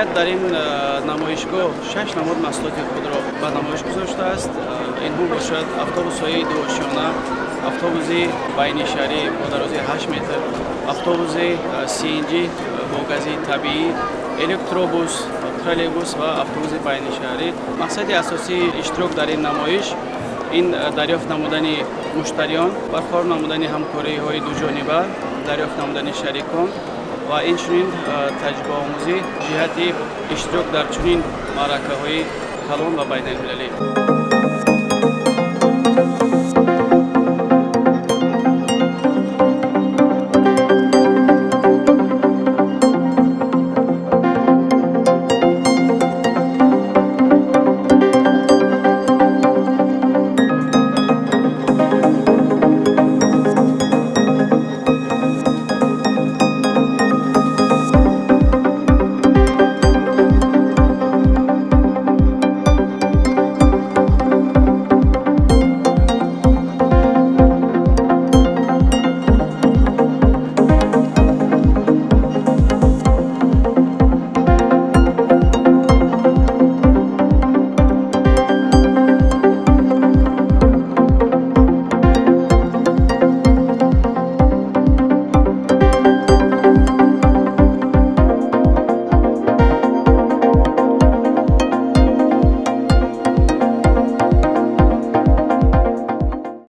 Ширкат дар ин намоишгоҳ шаш намуд маҳсулоти худро ба намоиш гузоштааст. Инҳо бошад автобусҳои дуошёна, автобуси байнишаҳрӣ бо дарозии 8 метр, автобуси CNG бо гази табиӣ, электробус, троллейбус ва автобуси байнишаҳрӣ. Мақсади асосии иштирок дар ин намоиш ин дарёфт намудани муштариён, барқарор намудани ҳамкориҳои дуҷониба, дарёфт намудани шарикон ва инчунин таҷрибаомӯзӣ ҷиҳати иштирок дар чунин маъракаҳои калон ва байналмилалӣ.